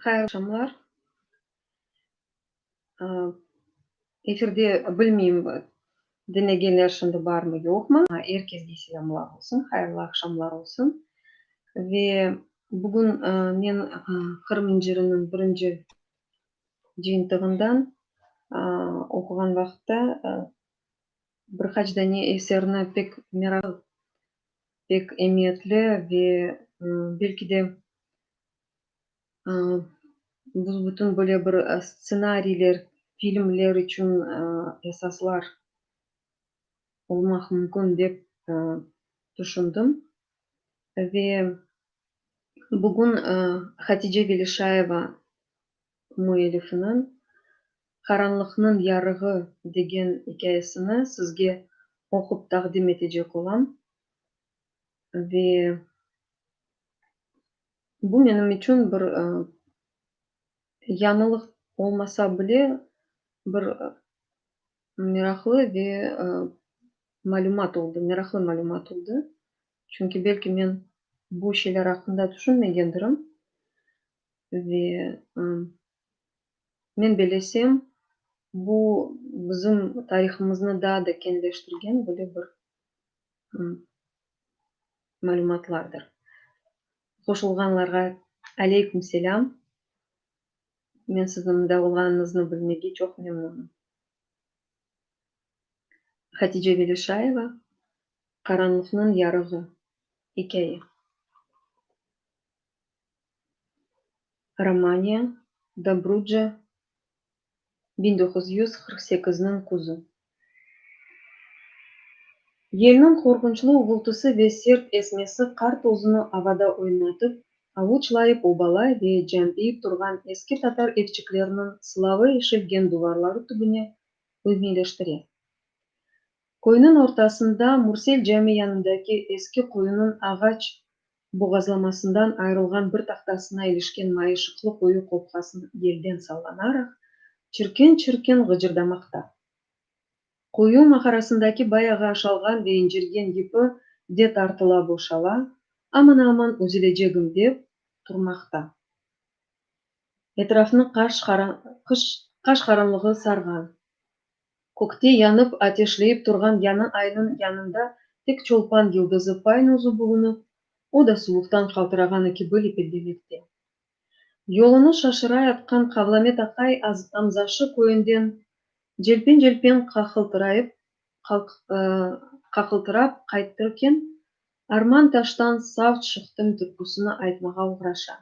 Hayırlı aqşamlar. Efirde bilmeyim, diñlegenler şimdi barmı, yoqmı. Er kesge selâmlar olsun, hayırlı aqşamlar olsun. Ve bugün men Qırım inciriniñ birinci cıyıntığından oquğan vaqıtta bir qaç dane eserni pek meraqlı, pek emiyetli ve belki de büs-bütün böyle bir stsenariyler, filmler içün esaslar olmaq mümkün dep tüşündim. Ve bugün Hatice Velişayeva müellifiniñ Qaranlıqnıñ yarığı degen ikâyesini sizge oqup taqdim etecek olam. Ve bu menim içün bir yañılıq olmasa bile, bir meraqlı ve malümat oldı, meraqlı malümat oldı. Çünki belki men bu şeyler aqqında tüşünmegendirim. Ve men bellesem, bu bizim tarihımıznı daa da keñleştirgen böyle bir malümatlardır. Qoşulğanlarğa aleyküm selâm. Men siziñ mında olğanıñıznı bilmege çoq memnunım. Hatice Velişayeva, Qaranlıqnıñ yarığı. İkâye. Romaniya, Dobruca, 1948-niñ küzü. Yelniñ qorqunçlı uvultısı ve sert esmesi qar tozunı avada oynatıp, avuçlayıp obalay ve campiyip turğan eski tatar evçikleriniñ sılavı eşilgen duvarları tübüne üymeleştire. Köyniñ ortasında, Mürsel cami yanındaki eski quyunıñ ağaç boğazlamasından ayırılğan bir tahtasına ilişken mayışıqlı quyu qopqası yelden sallanaraq, çirkin-çirkin ğıcırdamaqta. Quyu mağarasındaki bayağı aşalğan ve incergen yipi de tartıla-boşala, aman-aman üzülecegim dep, turmaqta. Etrafnı qaş qaranlığı sarğan. Kökte yanıp, ateşleyip turğan yañı aynıñ yanında tek Çolpan yıldızı paynozü bulunıp, o da suvuqtan qaltırağanı kibi lipildemekte. Yolunı şaşırayatqan Qavlamet aqay Amzaşı köyünden celpen-celpen qaqıltırayıp, qaqıltırap qaytırken, Arman taştan sav çıqtım türküsini aytmağa oğraşa.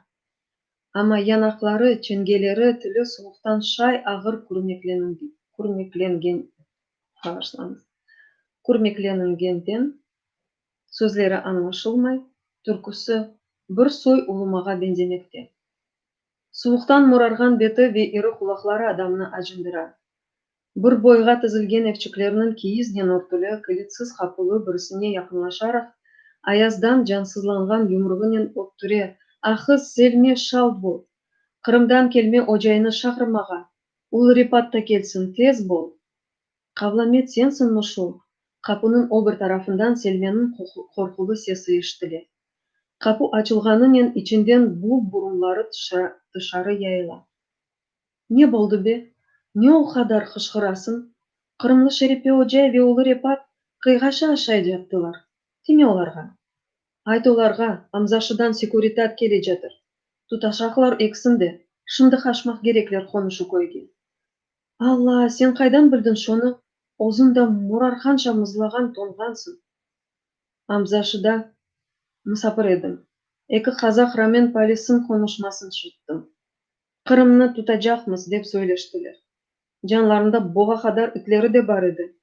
Amma yanaqları, çeñgeleri, tili suvuqtan şay ağır kürmekleningenden, sözleri añlaşılmay, türküsi bir soy ulumağa beñzemekte. Suvuqtan morarğan beti ve iri qulaqları adamnı acındıra. Bir boyğa tizilgen evçiklerniñ kiyiznen örtüli, kilitsiz qapulı birisine yaqınlaşaraq, ayazdan cansızlanğan yumruğınen öttüre, Ahız, Selme, şalt bol! Qırımdan kelme ocaynı şaqırmağa, ulu Refat ta kelsin, tez bol! Qavlamet, sensiñmi şu? Qapunıñ o bir tarafından Selmeniñ qorqulı sesi eşitile. Qapu açılğanınen içinden buv burunları tışarı yayıla. Ne boldı be, ne o qadar hışqırasıñ? Qırımlı Şeripe ocay ve ulu Refat qıyğaşa aşay cattılar. Time olarğa. Ayt olarğa, Amzaşıdan sekuritat kelecatır. Tutaşaqlar ekisin de, şimdi qaçmaq kerekler qonuşu köyge. Alla, sen qaydan bildiñ şonı, özüñ da morarğanca mızlağan toñğansıñ. Amzaşıda musapir edim, eki qazaq romen polisiniñ qonuşmasın şittim. Qırımnı tutacaqmız, dep söyleştiler. Canlarında boğa qadar itleri de bar edi.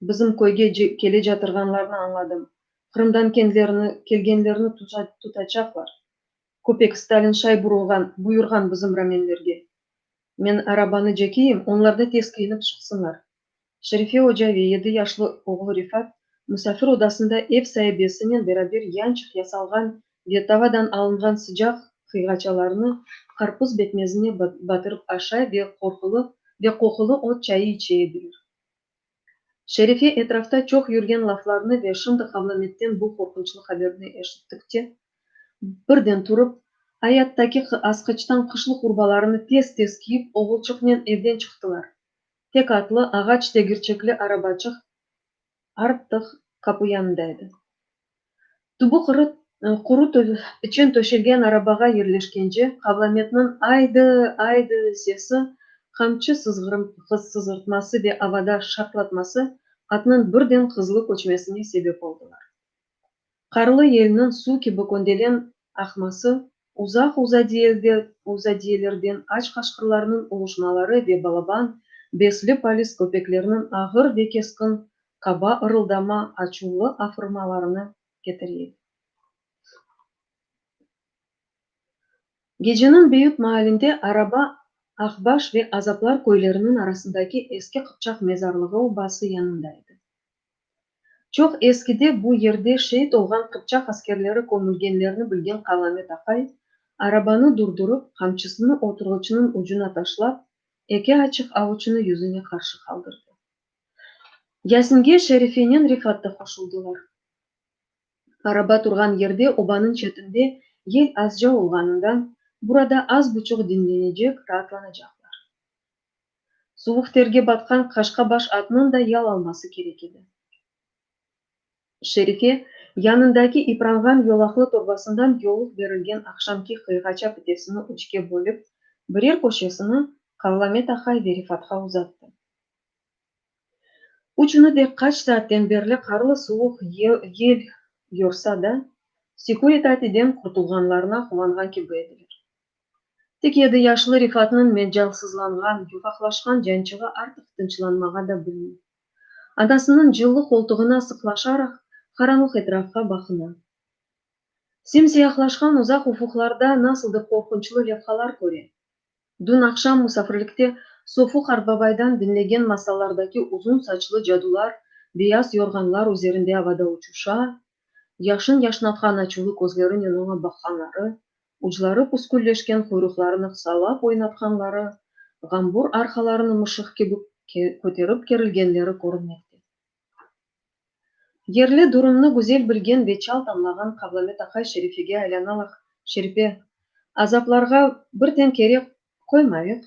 Bizim köyge kelecatırğanlarını añladım. Qırımdan kelgenlerni tutacaqlar. Köpek Stalin şay buyurğan bizim romenlerge. Men arabanı cekeyim, onlar da tez kiyinip çıqsınlar. Şerife oca ve yedi yaşlı oğlu Refat musafir odasında ev saibesinen beraber yançıq yasalğan ve tavadan alınğan sıcaq qıyğaçalarnı qarpız betmezine batırıp aşay ve ve qoqulı ot çayı içe ediler. Şerife etrafta çoq yürgen laflarnı ve şimdi Qavlametten bu qorqunçlı haberni eşittikçe, birden turıp, Ayattaki asqıçtan qışlıq urbalarını tez-tez kiyip, oğulçıqnen evden çıqtılar. Tek atlı, ağaç tegerçekli arabaçıq artıq qapu yanında edi. Tübü quru piçen töşelgen arabağa yerleşkence, Qavlametniñ Aydı, aydı sesi, qamçı sızğırtması ve avada şartlatması atnıñ birden hızlı köçmesine sebep oldılar. Qarlı yelniñ suv kibi köndelen aqması, uzaq uzadiyelerden aç qaşqırlarnıñ uluşmaları ve balaban, besli polis köpeklerniñ ağır ve keskin, qaba ırıldama, açuvlı afırmalarını ketire edi. Geceniñ beyut maalinde araba Aqbaş ve Azaplar köyleriniñ arasındaki eski qıpçaq mezarlığı obası yanında edi. Çoq eskide bu yerde şeit olğan qıpçaq askerleri kömülgenlerini bilgen Qavlamet aqay, arabanı durdurıp, qamçısını oturğıçnıñ ucuna taşlap, eki açıq avuçını yüzüne qarşı qaldırdı. Yasinge Şerifenen Rifat da qoşuldılar. Araba turğan yerde, obanıñ çetinde yel azca olğanından, burada az buçuq diñlenecek, raatlanacaqlar. Suvuq terge batqan qaşqa baş atnıñ da yal alması kerek edi. Şerife, yanındaki ipranğan yolaqlı torbasından yoluq berilgen aqşamki qıyğaça pitesini üçke bölip, birer köşesini Qavlamet aqay ve Rifatqa uzattı. Üçüni de qaç saatten berli qarlı suvuq yel yorsa da, Sekuritateden qurtulğanlarına quvanğan kibi ediler. Tek yedi yaşlı Rifatnıñ mecalsızlanğan, yufaqlaşqan cançığı artıq tınçlanmağa da bilmey. Anasınıñ cıllı qoltuğına sıqlaşaraq, qaranlıq etrafqa baqına. Sim-siyahlaşqan uzaq ufuqlarda nasıldır qorqunçlı levhalar köre. Dün aqşam musafirlikte sofu qartbabaydan diñlegen masallardaki uzun saçlı cadular beyaz yorğanlar üzerinde avada uçuşa, yaşın yaşnatqan açuvlı közlerinen oña baqqanları, ucları püskülleşken quyruqlarını sallap oynatqanları, ğambur arqalarını mışıq kibi köterip kerilgenleri körünmekte. Yerli durumnı güzel bilgen ve çalt añlağan Qavlamet aqay Şerifege aylanaraq, Şerife, azaplarğa birden kere qoymayıq.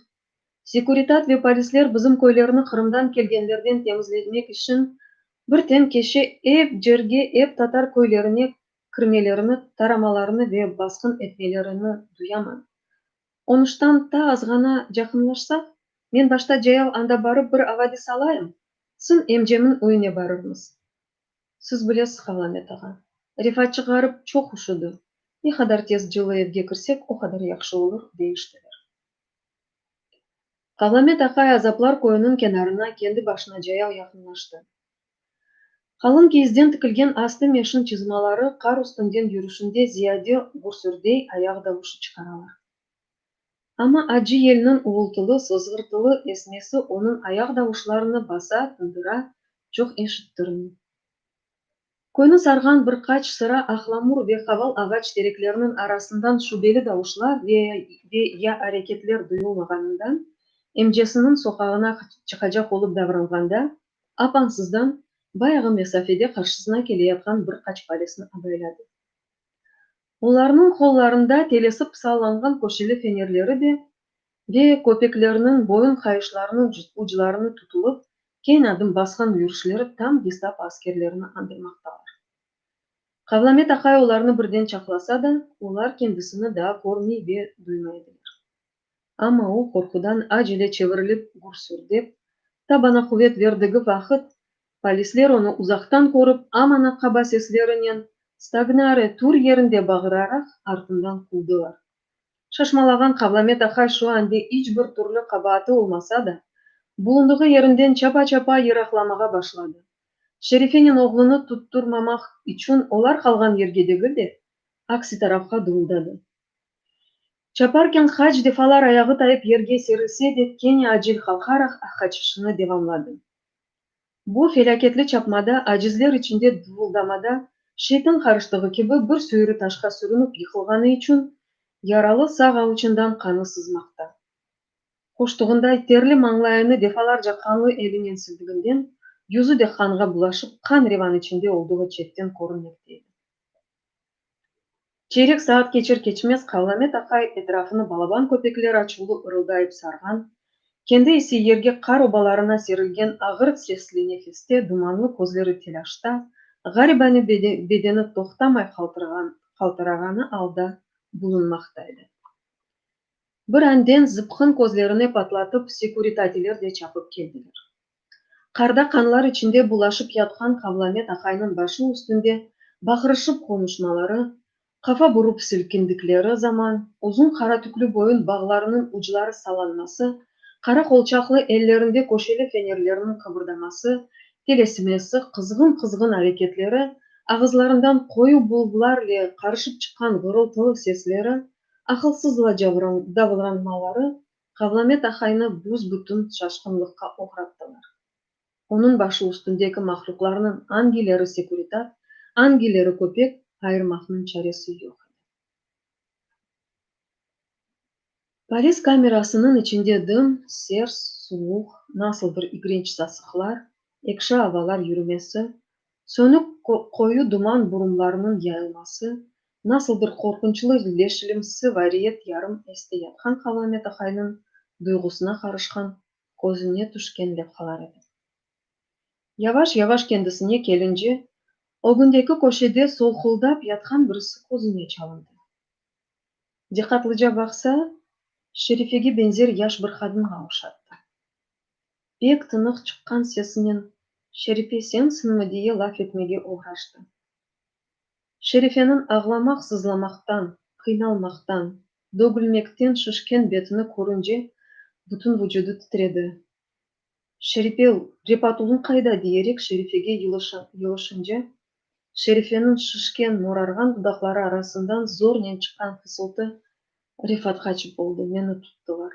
Sekuritat ve polisler bizim köylerni Qırımdan kelgenlerden temizlemek içün birden keçe ep cerge, ep tatar köylerine kirmelerini, taramalarını ve basqın etmelerini duyaman. Onuştan ta azğana caqınlaşsaq, men başta cayav anda barıp bir avadis alayım, sıñ emcemniñ üyüne barırmız. Siz bilesiz, Qavlamet ağa, Refatçıq ğarip çoq üşüdi, ne qadar tez cıllı evge kirsek, o qadar yahşı olur, deyiştiler. Qavlamet aqay Azaplar köyüniñ kenarına kendi başına cayav yaqınlaştı. Qalın kiyizden tikilgen astı meşin çızmaları qar üstünden yürüşinde ziyade gürsürdey ayaq davuşı çıqaralar. Amma accı yelniñ uvultılı, sızğırtılı esmesi onıñ ayaq davuşlarını basa, tındıra, çoq eşittirmey. Köyni sarğan bir qaç sıra aqlamur ve qaval ağaç terekleriniñ arasından şübeli davuşlar ve ya areketler duyulmağanından, emcesiniñ soqağına çıqacaq olıp davranğanda, apansızdan, bayağı mesafede qarşısına keleyatqan bir qaç polisni abayladı. Olarnıñ qollarında telesip sallanğan köşeli fenerleri de ve köpeklerniñ boyun qayışlarınıñ uclarına tutulıp, keñ adım basqan yürüşleri tam gestapo askerlerini añdırmaqtalar. Qavlamet aqay olarnı birden çaqlasa da, olar kendisini daa körmey ve duymay ediler. Amma o, qorqudan acele çevirilip gürsürdep, tabana quvet verdigi vaqıt, polisler onı uzaqtan körip, amana qaba seslerinen Stagnare, tur yerinde bağıraraq, artından quvdılar. Şaşmalağan Qavlamet aqay şu ande iç bir türlü qabaatı olmasa da, bulundığı yerinden çapa-çapa yıraqlamağa başladı. Şerifenen oğlunı tutturmamaq içün olar qalğan yerge degil de, aksi tarafqa duvuldadı. Çaparken qaç defalar ayağı tayıp yerge serilse de, kene acil qalqaraq qaçışını devamladı. Bu felâketli çapmada, acizler içinde duvuldamada şeytan qarıştığı kibi bir süyrü taşqa sürünip yıqılğanı içün yaralı sağ avuçından qanı sızmaqta. Qoştuğınday terli mañlayını defalarca qanlı elinen sildiginden, yüzü de qanğa bulaşıp, qan-revan içinde olduğı çetten körünmekte edi. Çeyrek saat keçer-keçmez Qavlamet aqay etrafını balaban köpekler açuvlı ırıldayıp sarğan, kendi ise yerge qar obalarına serilgen ağır sesli nefeste, dumanlı közleri telâşta, ğaribane bedeni toqtamay qaltırağanı alda bulunmaqta edi. Bir anden zıpqın közlerini patlatıp sekuritateler de çapıp keldiler. Qarda qanlar içinde bulaşıp yatqan Qavlamet aqaynıñ başı üstünde baqırışıp qonuşmaları, qafa burıp silkindikleri zaman uzun qara tüklü boyun bağlarınıñ ucları sallanması, qara qolçaqlı ellerinde köşeli fenerlerniñ qıbırdaması, telesimesi, qızğın-qızğın areketleri, ağızlarından qoyu buvlarle qarışıp çıqqan ğırıltılı sesleri, aqılsızca davranmaları Qavlamet aqaynı büs-bütün şaşqınlıqqa oğrattılar. Onıñ başı üstündeki mahlüqlarnıñ angileri sekuritat, angileri köpek ayırmaqnıñ çaresi yoq edi. Polis kamerasınıñ içinde dım, sers, suvuq, nasıldır igrenç sasıqlar, ekşi avalar yürümesi, sönük qoyu duman burumlarınıñ yayılması, nasıldır qorqunçlı leşilimsi variyet yarım este yatqan Qavlamet aqaynıñ duyğusına qarışqan, közüne tüşken levhalar edi. Yavaş-yavaş kendisine kelince, ögündeki köşede solquldap yatqan birisi közüne çalındı. Diqqatlıca baqsa, Şerifege beñzer yaş bir qadınğa oşattı. Pek tınıq çıqqan sesinen, Şerife sensiñmi, diye laf etmege oğraştı. Şerifeniñ ağlamaq-sızlamaqtan, qıynalmaqtan, dögülmekten şişken betini körünce, bütün vucudı titredi. Şerife, Refat uluñ qayda? diyerek Şerifege yılışınca, Şerifeniñ şişken, morarğan dudaqları arasından zornen çıqqan fısıltı, Refat qaçıp oldı, meni tuttılar.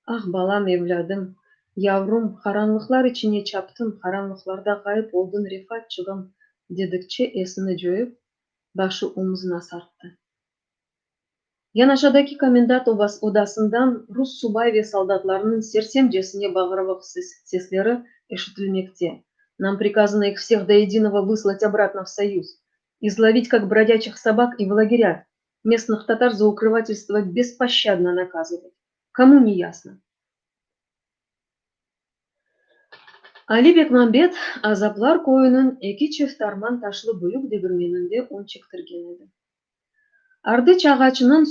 Ah, balam, evlâdım, yavrum, qaranlıqlar içine çaptıñ, qaranlıqlarda ğayıp oldıñ, Refatçığım, dedikçe esini coyıp, başı omuzına sarqtı. Yanaşadaki komendant odasından rus subay ve soldatlarınıñ sersemcesine bağıruvıq sesleri eşitilmekte, Nam prikazano ih vseh do yedinogo vıslat obratno v Soyuz, izlovit kak brodyaçih sobak i v lagerâ, mestnıh tatar za ukrıvatelstvo bespoşçadno nakazıvat. Komu ne yasno? Ali Bekmambet Azaplar köyüniñ eki çift arman taşlı büyük degirmeninde un çektirgen edi. Ardıç ağaçınıñ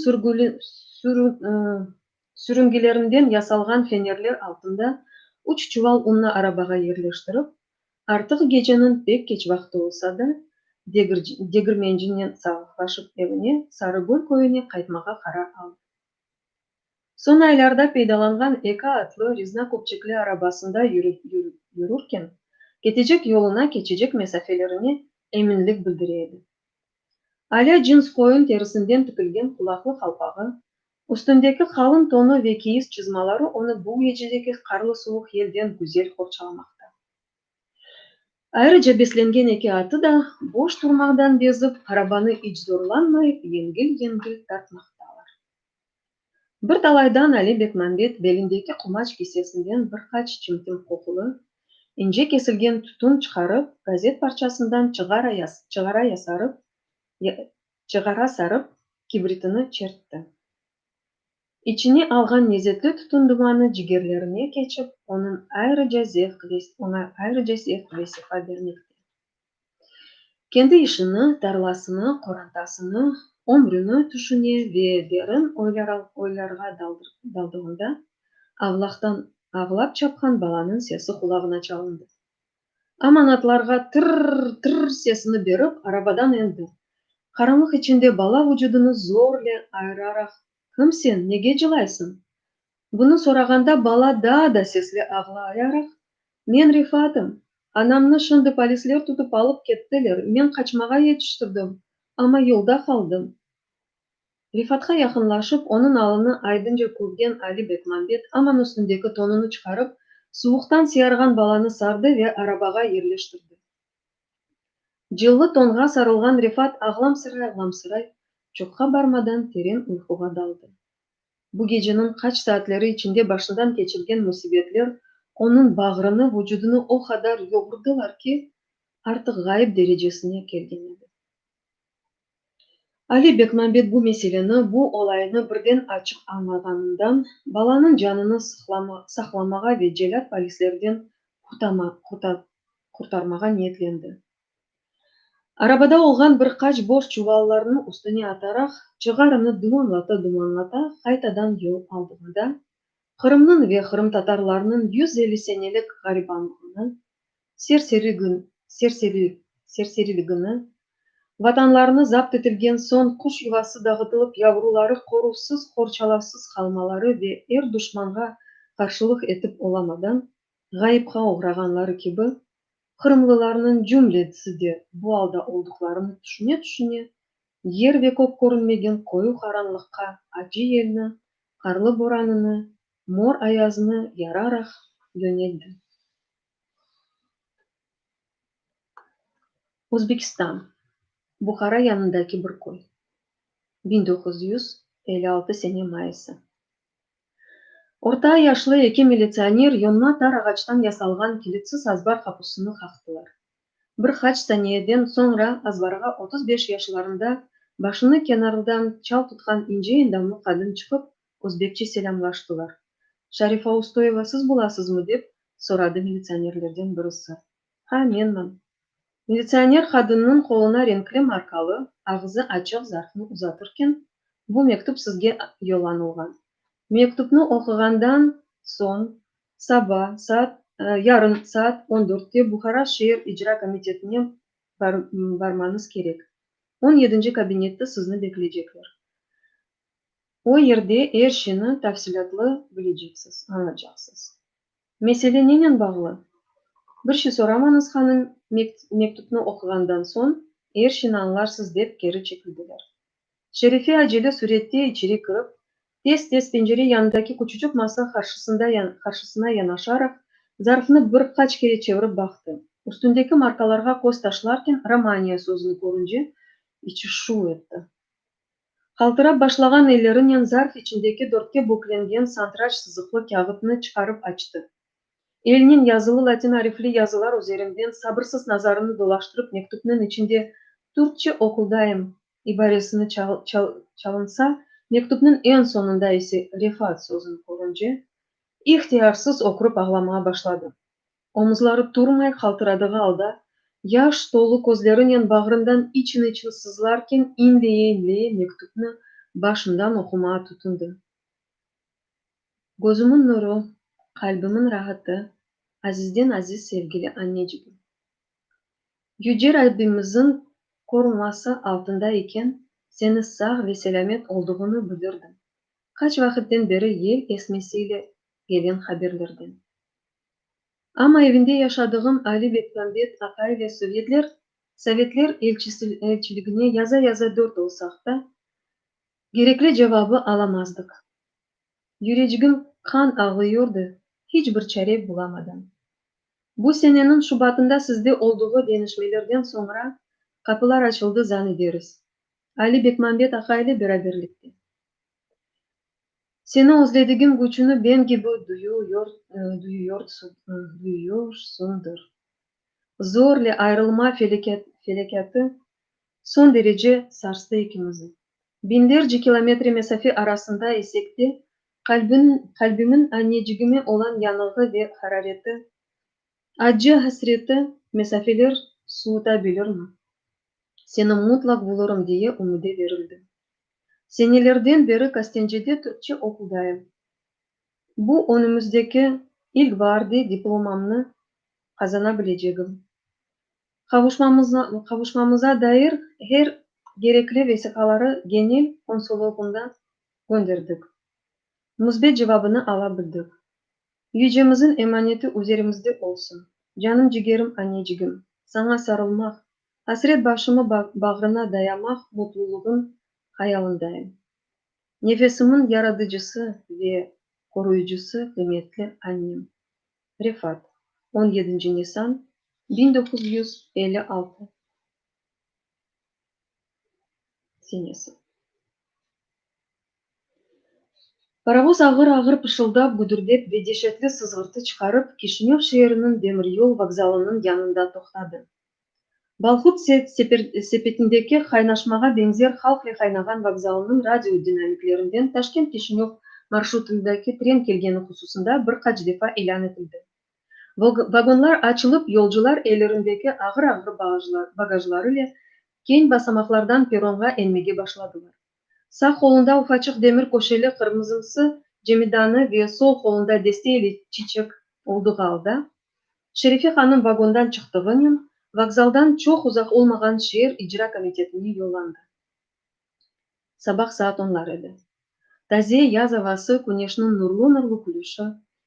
sürüngilerinden yasalğan fenerler altında üç çuval unnı arabağa yerleştirip, artıq geceniñ pek keç vaqtı olsa da, degirmencinen sağlıqlaşıp evine, Sarıgöl köyüne qaytmağa qarar aldı. Soñ aylarda peydalanğan eki atlı, rezina köpçekli arabasında yürürken, ketecek yoluna, keçecek mesafelerine eminlik bildire edi. Alâ cins qoyun terisinden tikilgen qulaqlı qalpağı, üstündeki qalın tonu ve kiyiz çızmaları onı bu gecedeki qarlı suvuq yelden güzel qorçalamaqta. Ayrıca beslengen eki atı da, boş turmaqtan bezip, arabanı iç zorlanmayıp, yengil-yengil tartmaqtalar. Bir talaydan Ali Bekmambet belindeki qumaç kisesinden bir qaç çimtim qoqulı, ince kesilgen tütün çıqarıp, gazet parçasından çığara sarıp, kibritini çertti. İçine alğan lezetli tütün dumanı cigerlerine keçip, onıñ ayrıca zevq oña ayrıca zevq ve sefa bermekte. Kendi işini, tarlasını, qorantasını, ömrüni tüşüne ve derin oylarğa daldığında, avlaqtan ağlap çapqan balanıñ sesi qulağına çalındı. Aman atlarğa tır-r-r, tır-r-r sesini berip, arabadan endi. Qaranlıq içinde bala vucudını zorle ayıraraq, Kim sen, nege cılaysıñ? Bunı sorağanda bala daa da sesli ağlayaraq, Men Refatım, anamnı şimdi polisler tutıp alıp kettiler, men qaçmağa yetiştirdim, amma yolda qaldım. Refatqa yaqınlaşıp, onıñ alını aydınca körgen Ali Bekmambet aman üstündeki tonunı çıqarıp, suvuqtan siyarğan balanı sardı ve arabağa yerleştirdi. Cıllı tonğa sarılğan Refat ağlamsıray-ağlamsıray, çoqqa barmadan teren uyquğa daldı. Bu geceniñ qaç saatleri içinde başından keçirgen müsibetler onıñ bağrını, vucudını o qadar yoğurdılar ki, artıq ğayıp derecesine kelgen edi. Ali Bekmambet bu meseleni, bu olaynı birden açıq añlağanından, balanıñ canını saqlamağa ve celât polislerden qurtarmağa niyetlendi. Arabada olğan bir qaç boş çuvallarnı üstüne ataraq, çığarını dumanlata-dumanlata qaytadan yol aldığında, Qırımnıñ ve qırımtatarlarnıñ 150 senelik ğaribanlığını, serseriligini, Vatanlarını zapt etilgen soñ quş yuvası dağıtılıp yavruları qoruvsız-qorçalavsız qalmaları ve er duşmanğa qarşılıq etip olamadan ğayıpqa oğrağanları kibi, qırımlılarnıñ cümlesi de bu alda olduqlarını tüşüne-tüşüne, yer ve kök körünmegen qoyu qaranlıqqa accı yelni, qarlı boranını, mor ayaznı yararaq yöneldi. Özbekistan, Buhara yanındaki bir köy. 1956 sene mayısı. Orta yaşlı eki militsioner yonma tar ağaçtan yasalğan kilitsiz azbar qapusını qaqtılar. Bir qaç saniyeden soñra azbarğa 35 yaşlarında, başını kenardan çal tutqan ince endamlı qadın çıqıp, özbekçe selâmlaştılar. Şarifa Ustoyeva siz bolasızmı? dep, soradı militsionerlerden birisi. Ha, menman. Militsioner qadınnıñ qoluna renkli markalı, ağzı açıq zarfnı uzatırken, Bu mektüp sizge yollanılğan. Mektüpni oquğandan soñ, saba saat, yarın saat on dörtte Buhara şeer icra komitetine barmañız kerek. On yedinci kabinette sizni bekleycekler. O yerde er şeyni tafsilâtlı bileceksiz, añlaycaqsız. Mesele nenen bağlı? Bir şey soramañız, hanım, mektüpni oquğandan soñ, er şeyni añlarsız, dep, keri çekildiler. Şerife acele sürette içeri kirip, tez-tez pencere yanındaki küçüçik masa qarşısına yanaşaraq, zarfnı bir qaç kere çevirip baqtı. Üstündeki markalarğa köz taşlarken, Romaniya sözüni körünce, içi şuv etti. Qaltırap başlağan ellerinen zarf içindeki dörtke büklengen santıraç sızıqlı kâğıtnı çıqarıp açtı. Elnen yazılı latin arifli yazılar üzerinden sabırsız nazarını dolaştırıp mektüpniñ içinde Türkçe oquldayım ibaresini çalınsa, mektüpniñ eñ soñunda ise Refat sözüni körünce, ihtiyarsız ökürip ağlamağa başladı. Omuzları turmay qaltıradığı alda, yaş tolu közlerinen bağrından için-için sızlarken iñleye-iñleye mektüpni başından oqumağa tutundı. Közümiñ nuru, qalbimiñ raatı, azizden-aziz sevgili annecigim! Yüce Rabbimizniñ qoruması altında iken, seni sağ ve selâmet olduğıñnı bilirdim. Qaç vaqıttan beri yel esmesiyle gelen haberlerden. Amma evinde yaşadığım Ali Bekmambet aqayle sovyetler, sovetler elçiligine yaza-yaza dört olsaq da, gerekli cevabı alamazdıq. Yürecigim qan ağlıyordı, hiç bir çare bulamadan. Bu seneniñ şubatında sizde olduğı deñişmelerden soñra qapılar açıldı zan ederiz. Ali Bekmambet aqayle beraberlikte. Seni özledigim küçüni ben kibi duyuyorsundır. Zorle ayrılma felâketi soñ derece sarstı ekimizi. Biñlerce kilometre mesafe arasında isek de, qalbimiñ annecigime olan yanığı ve harareti, accı hasreti mesafeler suvutabilirmi? Seni mutlaq bulurım diye ümüde berildim. Senelerden beri Köstencede türkçe oquldayım. Bu önümizdeki ilk baarde diplomamnı qazana bilecegim. Qavuşmamıza dair her gerekli vesiqaları Genel konsullığına gönderdik. Müsbet cevabını ala bildik. Yücemizin emaneti üzerimizde olsun. Canım-cigerim annecigim, saña sarılmaq, asret başımı bağrına dayamaq mutlulığın hayalındayım. Nefesimiñ yaratıcısı ve qoruyıcısı qıymetli annem. Refat, on yedinci nisan, 1956 senesi. Parovoz ağır-ağır pışıldap, güdürdep ve deşetli sızğırtı çıqarıp, Kişinöv şeeriniñ demiryol vokzalınıñ yanında toqtadı. Balqurt sepetindeki qaynaşmağa beñzer halqle qaynağan vokzalnıñ radio dinamiklerinden Taşkent-Kişinöv marşrutındaki tren kelgeni hususında bir qaç defa ilân etildi. Vagonlar açılıp, yolcular ellerindeki ağır-ağır bagajlarıle keñ basamaqlardan perronğa enmege başladılar. Sağ qolunda ufaçıq demir köşeli qırmızımsı cemidanı ve sol qolunda deste ile çiçek olduğı alda, Şerife hanım vagondan çıqtığınen, vokzaldan çoq uzaq olmağan şeer icra komitetine yollandı. Sabah saat onlar edi. Taze yaz avası, küneşniñ nurlu-nurlu külüşi,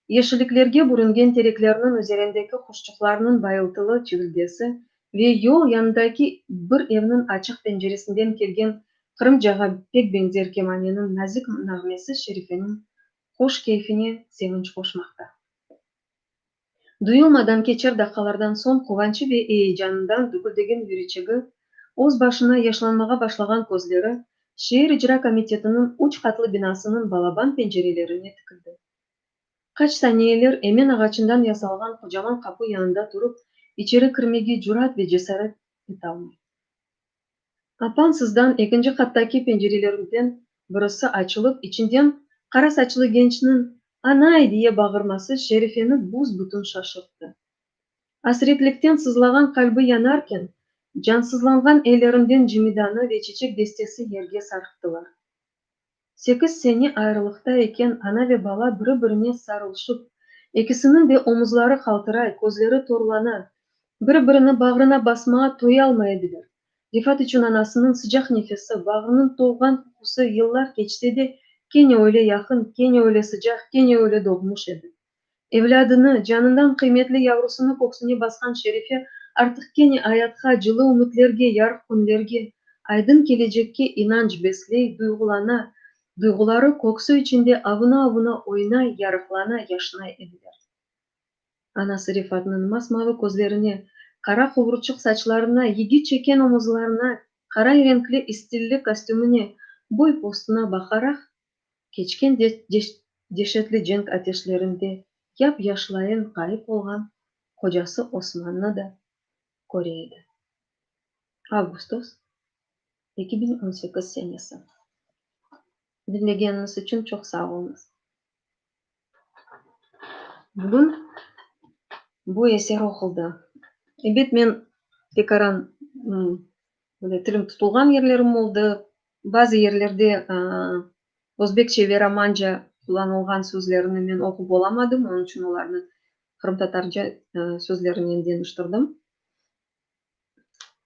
yeşilliklerge bürüngen tereklerniñ üzerindeki quşçıqlarnıñ bayıltılı çivildesi ve yol yanındaki bir evniñ açıq penceresinden kelgen qırımcağa pek beñzer kemaneniñ nazik nağmesi Şerifeniñ hoş keyfine sevinç qoşmaqta. Duyulmadan keçer daqqalardan soñ quvançı ve eyecanından düküldegen yüreçigi, öz başına yaşlanmağa başlağan közleri şeer icra komitetiniñ üç qatlı binasınıñ balaban pencerelerine tikildi. Qaç saniyeler emen ağaçından yasalğan qocaman qapu yanında turıp, içeri kirmege cürat ve cesaret etalmay. Apansızdan ekinci qattaki pencerelerden birisi açılıp, içinden qara saçlı gençniñ Anay! diye bağırması Şerifeni büs-bütün şaşırttı. Asretlikten sızlağan qalbi yanarken, cansızlanğan ellerinden cemidanı ve çiçek destesi yerge sarqtılar. Sekiz sene ayrılıqta eken ana ve bala biri-birine sarılışıp, ekisiniñ de omuzları qaltıray, közleri torlana, biri-birini bağrına basmağa toyalmay ediler. Refat içün anasınıñ sıcaq nefesi, bağrınıñ tolğan qoqusı yıllar keçse de, kene öyle yaqın, kene öyle sıcaq, kene öyle doğmuş edi. Evlâdını, canından qıymetli yavrusını köksüne basqan Şerife artıq kene ayatqa, cılı ümütlerge, yarıq künlerge, aydın kelecekke inanç besley, duyğulana, duyğuları köksü içinde avuna-avuna oynay, yarıqlana, yaşnay ediler. Anası Refatnıñ mas-mavı közlerine, qara quvurçıq saçlarına, yigitçe keñ omuzlarına, qara renkli istilli kostümine, boy-postuna baqaraq, keçken deşetli cenk ateşlerinde yap-yaşlayın ğayıp olğan qocası Osmannı da köre edi. Avgustos, 2018 senesi. Diñlegeniñiz içün çoq sağ oluñız. Bugün bu eser oquldı. Ebet, men tekaran böyle tilim tutulğan yerlerim oldı. Bazı yerlerde özbekçe ve romanca qullanılğan sözlerni men oqup olamadım, onıñ içün olarnı qırımtatarca sözlerinen deñiştirdim,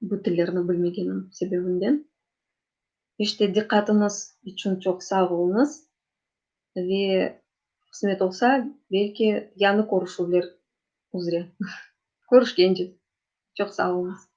bu tillerni bilmegenim sebebinden. İşte, diqqatıñız içün çoq sağ oluñız ve qısmet olsa, belki yañı körüşüvler üzre. Körüşkence! Çoq sağ oluñız!